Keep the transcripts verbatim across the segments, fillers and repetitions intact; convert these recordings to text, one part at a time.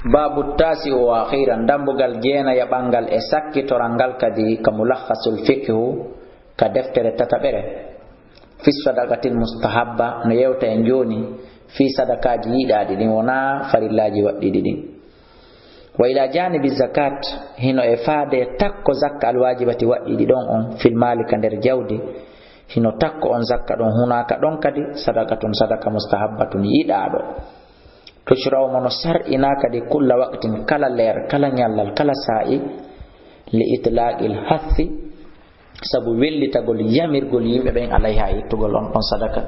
Babu tasi'u wa akhiran, dambugal jeenayaɓal ngal e sakkitoral ngal kadi ka Mulakhasul Fiqhu, ka deftere tataɓere, fi sadaqatil mustahabba, no yewta en jooni fii sadakaaji yiɗaaɗi ɗin, wonaa farillaaji waɗɗiiɗi ɗin. Wa ila janibi zakat, hino e faade takko zakka alwaajibati waɗɗiiɗi ɗon on, fil maali, ka nder jawdi, hino takko on zakka ɗon, hunaaka ɗon kadi sadaqatun, sadaka mustahabbatun, yiɗaaɗo. Tushra'u, mo no sar'inaa kadi, kulla waqtin, kala leer, kala ñallal, kala saa'i, li itlaqil hassi, sabu wellitagol yamirgol yimɓe ɓen alayha, ittugol on ɗon sadaka,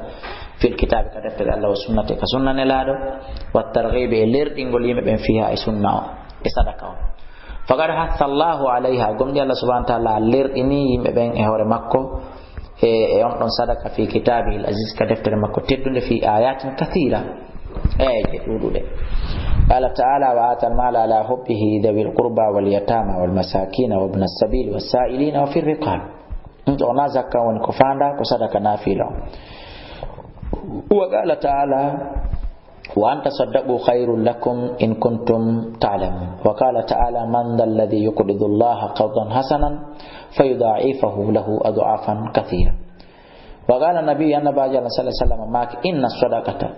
fil kitaabi, ka deftere Allah, wa sunnati, ka sunna Nelaaɗo, wa targhibi, e lerɗingol yimɓe ɓen, fiha, e sunna on, e sadaka on. Faqad hassa Allahu alayha, gomɗi Allah subhanahu wa ta'ala lerɗini yimɓe ɓen e hoore makko, e, e on ɗon sadaka fi kitabihil aziz, ka deftere makko teddunde, fi ayatin kathira, e je ɗuɗuɗe. Qala ta'ala, wa atal mala ala hubbihi dhawil qurba wal yatama wal masakina wa ibn as-sabil was sa'ilina wa fir riqab. Ɗum ɗo na zakka woni ko fanda, ko sadaka nafila on. Wa qala ta'ala, wa an tasaddaqu khairul lakum in kuntum ta'lamun. Wa qala ta'ala, man dhal ladhi yuqridu Allaha qardan hasanan fayudha'ifahu lahu adhafan kathira. Wa qala Nabi, Annabi Allah sallallahu alaihi wasallam maaki, inna sadaqata,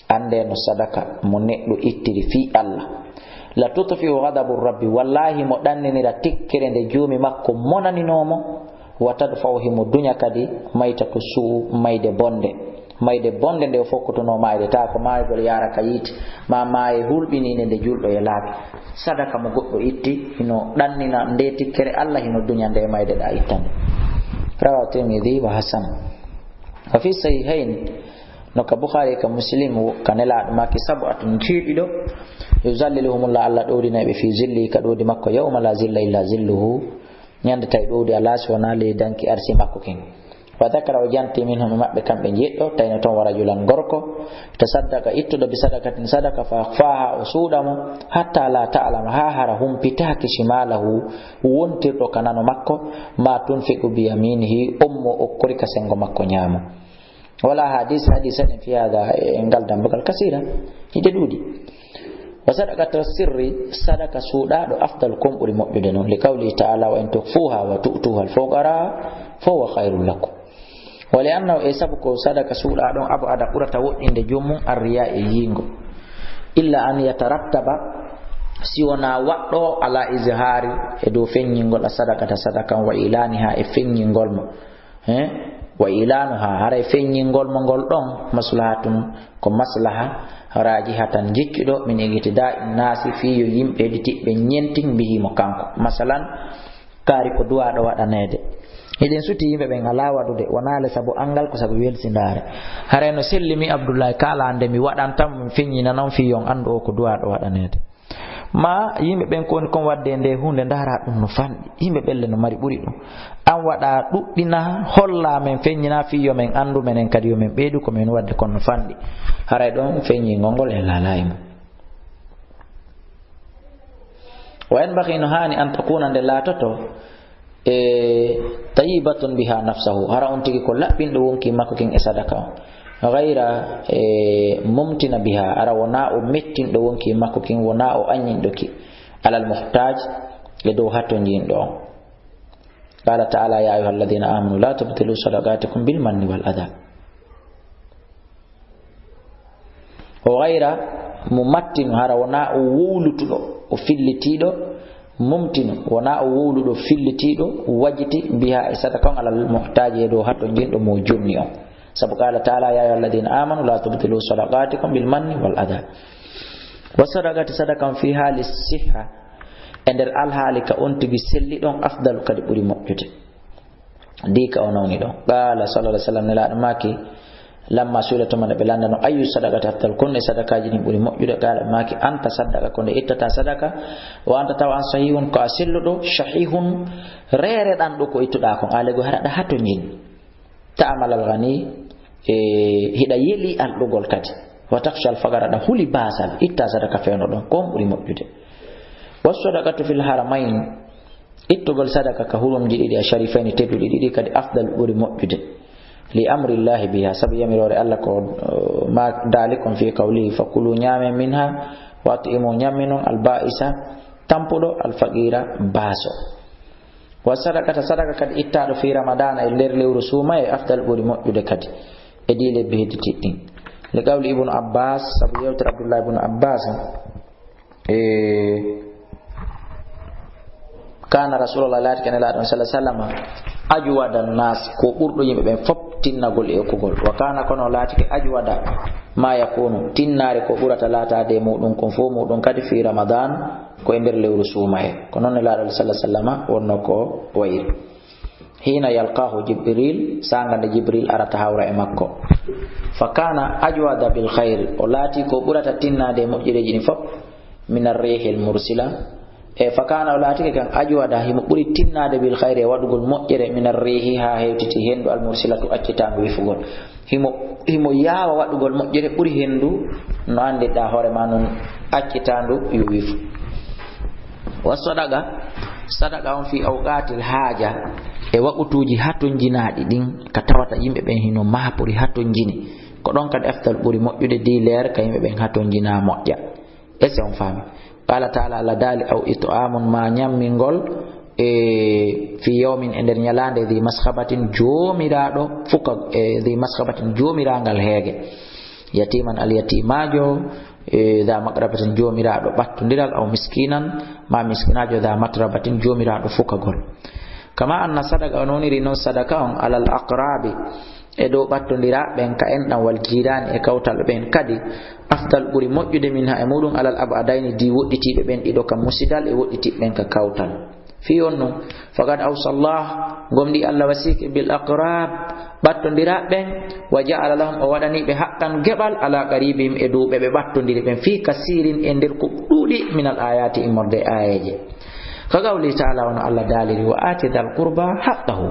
annde no sadaka mo neɗɗo ittiri fii Allah, la tutfi'u ghadabu Rabbi, wallahi mo ɗanninira tikkere nde Joomi makko monaninoo mo, wa tadfa'u, himo duña kadi, maytatu suu, mayde bonde. Mayde bonde nde o fokkotonoo maayde, taa ko maayugol yaara ka yiite, maa maaye hulɓiniinde nde julɗo e laabi. Sadaka mo goɗɗo itti, hino ɗannina nde tikkere Allah, hino duña nde mayde ɗa ittande. Rawahu Tirmidhi wa hasan. Wa fi sahihayn, no ka Bukhari ka Muslim, ka Nelaaɗo maaki, sab'atun, jeeɗiɗo, yuzalliluhumullah, Allah ɗowdinay ɓe, fi zilli, ka ɗowdi makko, yawma la zilla illa zilluhu, ñande tawi ɗowdi alaa si wonaa ley danki arsi makko kin. Wa dhakara, o janti, minhum, e maɓɓe kamɓe jeeɗiɗo, tawi no toon, wa rajulan, gorko, tasaddaqa, ittuɗo, bi sadaqatin, sadaka, fa akhfaha, o suuɗa mo, hatta la ta'lama, haa hara humpitaaki, shimalahu, wontirɗo ka nano makko, ma tunfiqu bi yaminihi, on mo okkori ka sengo makko ñaamo. Wala hadis, hadisa ɗin fi hada, e ngal dambugal, kasira, hiɗe ɗuuɗi. Wa sadaqatu sirri, sadaka suuɗaaɗo, afdal, kon ɓuri moƴƴude non, li qawlihi ta'ala, wa in tukhfuha wa tu'tuha al-fuqara fa huwa khairul lakum. Wa li annahu, e sabu ko sadaka suuɗaaɗo on, ab'ada, ɓurata woɗɗinde joomum, arriya, e yiingo. Illa an yatarattaba, si wonaa waɗɗo ala izhari, e dow feññingol, a sadaqata, sadaka on, wa ilaniha, e feññingol mo. He? Wa ilanuha, haray feññingol mo ngol ɗon, maslahatun, ko maslaha, rajihatan, jiccuɗo, min igtida'i nasi, fii yo yimɓe heɗitiɓɓe ñentin mbihi mo kanko. Masalan, kaari ko duwaaɗo waɗaneede. Hiɗen suti yimɓe ɓen alaa waɗude, wonaa le sabu anngal, ko sabu welsindaare. Haray no selli mi Abdullahi, kala nde mi waɗanta mo, mi feññina non fii yo on anndu o ko duwaaɗo waɗaneede. Ma yimɓe ɓen ko woni kon waɗde e nde huunde, ndaara ɗum no fanɗi. Yimɓe ɓelle no mari ɓuri ɗum. An waɗa ɗuɗɗina, holla men, feññina fii yo men anndu, menen kadi yo men ɓeydu ko men waɗde kon no fanɗi. Haray ɗon feññingol ngol e laalaa e mum. Wa yanbaghi, no haani, an takuna, nde laatoto, e, tayyibatun biha nafsahu, hara on tigi ko laɓɓinɗo wonkii makko kin e sadaka on. Ghayra, e, mumtina biha, hara wonaa o mettinɗo wonkii makko kin, wonaa o aññinɗo ki, alal muhtaj, e dow hatonjinɗo on. Qala ta'ala, ya ayyuhalladhina amanu la tubtilu sadaqatikum bil manni wal adha. O ghayra, mo mattino, hara wonaa o wowlutuɗo, o fillitiiɗo, mumtino, wonaa o wowluɗo, fillitiiɗo, wajiti, biha, e sadaka on, alal muhtaaji, e dow hatonjinɗo mo jonni on. Sabu qala ta'ala, ya ayyuhalladhina amanu la tubtilu sadaqatikum bil manni wal adha. Wa sadaqati, sadaka on, fi hali sihha, e nder alhaali ka on tigi selli ɗon, afdalu, kadi ɓuri moƴƴude. Dika o nawni ɗon. Qala sallallahu alaihi wasallam, Nelaaɗo maaki, lamma su'ila, tuma nde ɓe lanndano, ayyu sadaqati afdal, kon e sadakaaji ɗin ɓuri moƴƴude? Qala, maaki, an tasaddaqa, ko nde ittata sadaka, wa anta, tawa an, sahihun, ko a selluɗo, shahihun, reere ɗan ɗo ko ittuɗaa kon, alego hara ɗa hatonjin. Ta'mal al ghani, e, hiɗa yeli alɗugol kadi. Wa takhsha al faqra, ɗa huli baasal, itta sadaka fewndo ɗon, kon ɓuri moƴƴude. Wa sadaqatu fil haramayn, ittugol sadaka ka hurumji ɗiɗi, a sharifayni, tedduɗi ɗiɗi kadi, afdal, ɓuri moƴƴude. Li amrillahi biha, sabu yamiroore Allah ko, uh, ma dalikum fi qawlihi, fakulu, ñaamen, minha, Wa at'imu, ñamminon, al-ba'isa, tampuɗo, al-faqira, baaso. Wa sadaqata, sadaka kadi ittaaɗo fi Ramadana, e nder lewru suumaye, afdal, ɓuri moƴƴude kadi e ɗi lebbi hedditiiɗi ɗin. Li qawli Ibnu Abbas, sabu yewtere Abdullah ibnu Abbas, e, kana Rasulullah, laatike Nelaaɗo on, sallallahu alaihi wasallam, ajwada nas, ko ɓurɗo yimɓe ɓen fop tinnagol e okkugol. Wa kana, kono o laatike, ajwada ma yakunu, tinnaare ko ɓurata laataade e muɗum kon fof muɗum kadi fi Ramadan, ko e nder lewru suumaye. Ko non Nelaaɗo, sallallahu alaihi wasallam, wonno ko wayri. Hina yalqahu Jibril, saanga nde Jibril arata hawra e makko. Fa kana ajwada bil khair, o laati ko ɓurata tinnaade e moƴƴereeji ɗin fof, min arrihil mursila. E fa kana, o laatike kan, ajwada, himo ɓuri tinnaade bil khair, e waɗugol moƴƴere, min arrihi, haa hewtiti henndu, al mursilatu, accitaandu wifugol. Himo, himo yaawa waɗugol moƴƴere ɓuri henndu, no anndirɗaa hoore ma non, accitaandu yo wifu. Wa sadaqa, sadaqa on fi awqatil haaja, e waqutuuji hatonjinaaɗi ɗin, ka tawata yimɓe ɓen hino maapori hatonjini. Ko ɗon kadi afdal ɓuri moƴƴude, diileer ka yimɓe ɓen hatonjinaa moƴƴa. Est-ce que on faami? Qala ta'ala, Allah daali, aw it'amun, ma ñammingol, e, fi yawmin, e nder ñalaande, dhi masghabatin, joomiraaɗo fuka, e, dhi masghabatin, joomiraangal heege. Yatiman, al yatimaajo, e, dha maqrabatin, joomiraaɗo ɓattondiral, aw miskinan, ma miskinaajo, dha matrabatin, joomiraaɗo fukagol. Kama anna sadaqa, on woniri non sadaka on, alal aqrabi, e dow ɓattondiraaɓe ɓen ka enɗan, wal jiiraani, e kawtal ɓen kadi, afdal, ɓuri moƴƴude, minha, e muɗum, alal ab'adayni, dii woɗɗitiiɓe ɓen ɗiɗo, ka musidal, e woɗɗitiiɓe ɓen ka kawtal. Fii on ɗum, faqad awsa Allah, gomɗii Allah wasiike, bil aqrab, ɓattondiraaɓe ɓen, wa ja'ala lahum, o waɗanii ɓe, haqqan, geɓal, ala qaribihim, e dow ɓe ɓe ɓattondiri ɓen, fii kasiirin, e nder ko ɗuuɗi, minal ayaati, immorde e aayeeje. Ka qawli ta'ala, wano Allah daaliri, wa aati dhal qurba haqqahu.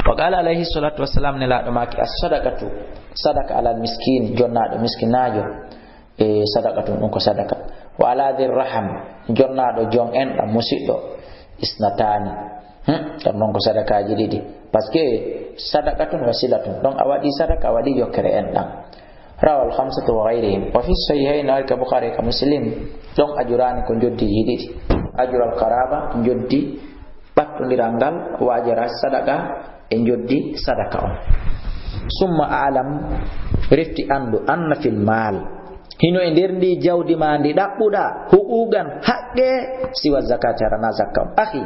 Wa qala alayhi salatu wassalam, Nelaaɗo maaki, as-sadaqatu, sadaka, alal miskini, jonnaaɗo miskinaajo, e sadaqatun, ɗum ko sadaka. Wa ala dhir raham, jonnaaɗo jon enɗan, musiɗɗo, isnatani. Hmm, ɗon non ko sadakaaji ɗiɗi. Parce que sadaqatun wa silatun. Donc a waɗi sadaka, a waɗi jokkere enɗan. Rawal khamsatu wa ghayrihim. Wa fi sahihayn, ari ka Bukhari ka Muslim. Ɗon ajurani, ko njoddiiji ɗiɗi. Ajural qaraba, njoddi ɓattondiral ngal, wa ajra sadaqa, e njoddi sadaka on. Summa a'lam, refti anndu, anna fil mal, hino e nder ndi jawdi ma ndi ɗaɓɓuɗa, huquqan, haqqe, siwa zakati, hara na zakka on. Akhi,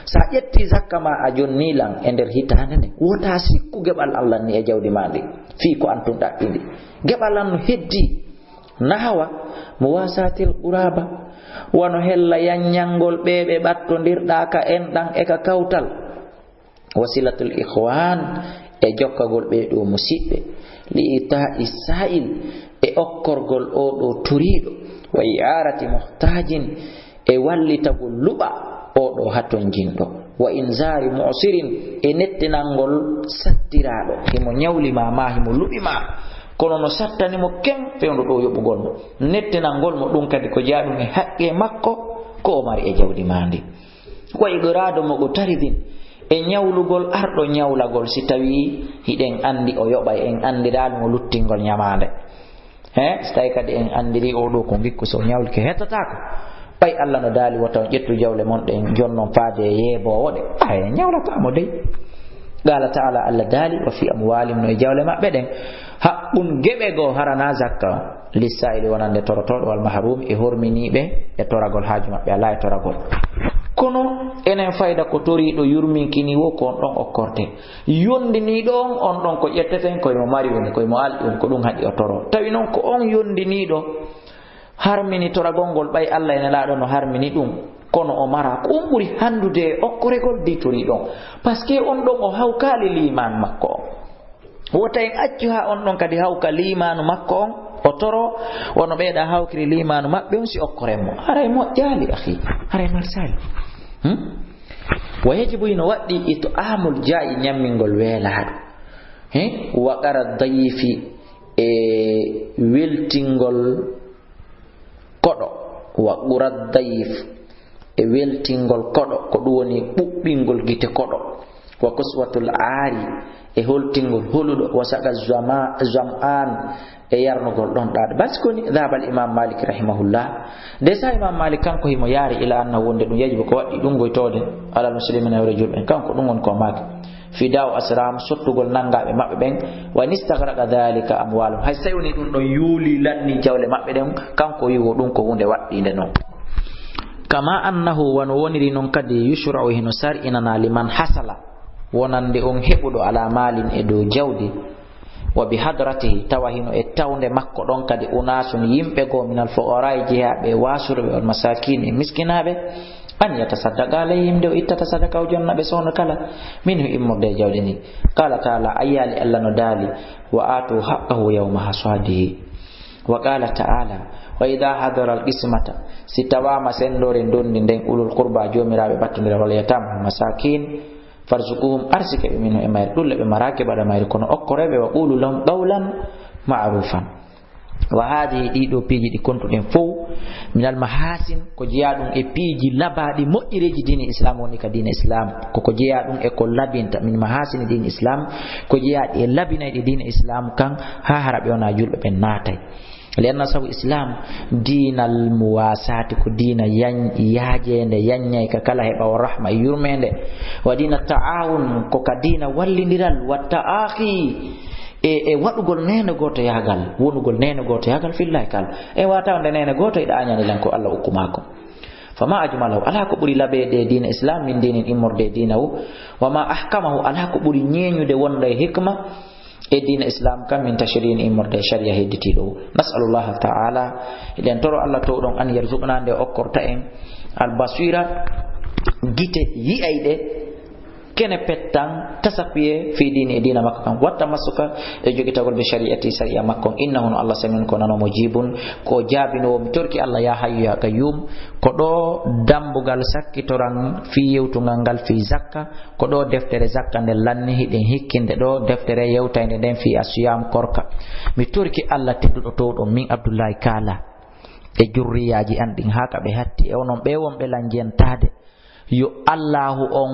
sa ƴetti zakka ma a jonni lan e nder hitaande nde, wota sikku geɓal Allah ni e jawdi ma ndi, fii ko an tun ɗaɓɓi ndi. Geɓal an no heddi, nahawa, muwasatil quraba, wano hella yanñangol ɓe ɓe ɓattondirɗa ka enɗan e ka kawtal. Wasilatul ikhwan, e jokkagol ɓee ɗoo musiɓɓe, li ita'i sa'il, e okkorgol oo ɗoo toriiɗo, wa i'arati muhtajin, e wallitagol luɓa oo ɗoo hatonjinɗo, wa inzari mu'sirin, e nettinangol sattiraaɗo, himo ñawli ma, ma himo luɓi ma, kono no sattani mo ken fewndo ɗoo yoɓugol mo, nettinangol mo ɗum kadi ko jaaɗum e haqqe makko ko o mari e jawdi ma ndin. Wa iqradu muqtaridin, e ñawlugol arɗo ñawlagol, si tawii hiɗen anndi o yoɓay, en anndiraali mo luttingol ñamaande. He, si tawii kadi en anndiri oo ɗoo ko ngikku, so o ñawlike hettataako. Ɓay Allah no daali, wota on ƴettu jawle mon ɗen, jonnon faade e yeeboowo ɗe. Ay, ñawlataa mo dey. Qala ta'ala, Allah daali, wa fi amwalihim, no e jawle maɓɓe ɗen, haqqun, geɓe goo, hara na zakka on, lissa'ili, wonande torotooɗo, wal mahrumi, e horminiiɓe e toragol, haaju maɓɓe alaa e toragol. Kono enen fayda ko toriiɗo yurminkini woo, ko on ɗon okkorte. Yondiniiɗo on, on ɗon ko ƴetteten ko e mo mari woni, ko e mo alɗi woni, ko ɗum haɗi o toroo. Tawi non ko on yondiniiɗo harmini toragol ngol, ɓay Allah e Nelaaɗo no harmini ɗum, kono o mara, ko on ɓuri hanndude e okkoregol di toriiɗo on. Parce que on ɗon o hawkaali liimaan makko on. Wota en accu haa on ɗon kadi hawka liimaanu makko on, o toro, wano ɓeeɗa hawkiri liimaanu maɓɓe on, si okkoren mo. Haray moƴƴaali, akhi. Haray marsaali. Hmm? Wa yajibu, hino waɗɗii, it'amul jaa'i, ñammingol weelaaɗo. He? Wa qara dayifi, e weltingol koɗo. Wa qura dayif, e weltingol koɗo, ko ɗum woni ɓuɓɓingol gite koɗo. وكسوة العار, e holtingol holuɗo, وسقي الظما-, الظمآن, e yarnugol ɗonɗaaɗo. Basi koni, ذهب الإمام مالك رحمه الله. Nde sa Imam Malik kanko himo yaari إلى أنه, wonde ɗum, يجب, ko waɗɗi ɗum goytoode, على المسلمين, e julɓe ɓen. Kanko ɗum woni ko maaki. فداء أسراهم, sottugol nanngaaɓe maɓɓe ɓen. وإن استغرق ذلك أموالهم. Hay so tawi woni ɗum ɗon yuuli lanni jawle maɓɓe ɗen, kanko wi'i wo ɗum ko huunde waɗɗiinde non. كما أنه, wano woniri non kadi, يشرع, hino sar'inanaa, لمن حصل, wonande on heɓuɗo, على مال, e dow jawdi, وبحضرته, tawa hino e tawnde makko ɗon kadi, أناس, yimɓe goo, من الفقراء, jeyaaɓe e waasuɓe, والمساكين, e miskinaaɓe, أن يتصدق عليهم, nde o ittata sadaka o jonna ɓe soono kala, منه, immorde e jawdi ndin. قال تعالى, a yiyaali Alla no daali, وآتوا حقه يوم حصاده. وقال تعالى: وإذا حضر القسمة, si tawaama senndoore ndondi nden, أولو القربى, joomiraaɓe battondiral, واليتامى, والمساكين, فارزقوهم, arsike ɓe, منه, e mayre, ɗulle ɓe maraaki ɓe waɗa mayre, kono okkoree ɓe, وقولوا لهم قولا معروفا. وهذه, ɗii ɗoo piiji ɗi kontuɗen fow, من المحاسن, ko jeyaa ɗum e piiji labaaɗi, moƴƴereeji diine Islam, woni ka diine Islam, ko ko jeyaa ɗum e ko labinta, من محاسن دين الإسلام, ko jeyaaɗi e labinayɗi diine Islam kan, haa hara ɓe wonaa julɓe ɓen naatay. لأن, sabu Islam, دين المواساة, ko diina yañ-, yaajeende, yaññay ka kala heɓa, والرحمة, e yurmeende, ودين التعاون, ko ka diina wallindiral, والتآخي, e, e waɗugol neene gootoyaagal, wonugol neene gootoyaagal, في الله, ka Alla. E waataa wonde neene gooto, hiɗa añani lan ko Alla okku maa kon. فما أجمله, alaa ko ɓuri labeede e diina Islam, من دين, immorde e diina o. وما أحكمه, alaa ko ɓuri ñeeñude wonde e hikma e diina Islam kan, من تشريع, immorde e sharia hedditiiɗo o. نسأل الله تعالى, eɗen toro Alla toowɗo on, أن يرزقنا, nde okkorta en, البصيرة, gite yi'ayɗe, kene pettan, تسقي في دينه, e diina makko kan, والتمسك, e jogitagol, بشريعته, sharia makko on. إنه, no Alla samii'un, ko nanoowo, مجيب, ko jaabinoowo. Mi torike Alla, يا حي يا قيوم, ko ɗoo dambugal sakkitoran fii yewtungal ngal fii zakka, ko ɗoo deftere zakka nden lanni, hiɗen hikkinde ɗoo deftere yewtaynde nden fii الصيام, korka. Mi torike Alla tedduɗo toowɗo on, min Abdullahi Kaala, e jurriyaaji an ɗin haa ka ɓe hatti, e onon ɓee wonɓe lan jentaade, yo Allaahu on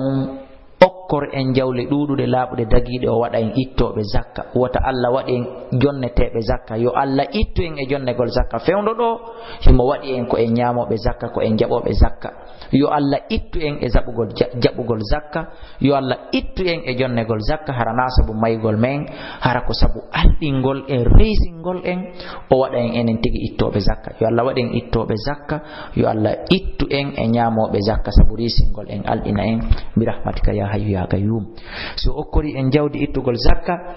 okkor en jawle ɗuuɗuɗe laaɓuɗe dagiiɗe, o waɗa en ittooɓe zakka. Wota Alla waɗ en jonneteeɓe zakka. Yo Alla ittu en e jonnegol zakka. Fewndo ɗoo, himo waɗi en ko en ñaamooɓe zakka, ko en jaɓooɓe zakka. Yo Alla ittu en e jaɓugol ja-, jaɓugol zakka. Yo Alla ittu en e jonnegol zakka, hara naa sabu maygol men, hara ko sabu alɗingol en, reysingol en, o waɗa en enen tigi ittooɓe zakka. Yo Alla waɗ en ittooɓe zakka, yo Alla ittu en e ñaamooɓe zakka sabu reysingol en, alɗina en, برحمتك يا حي يا قيوم. Si o okkori en jawdi ittugol zakka,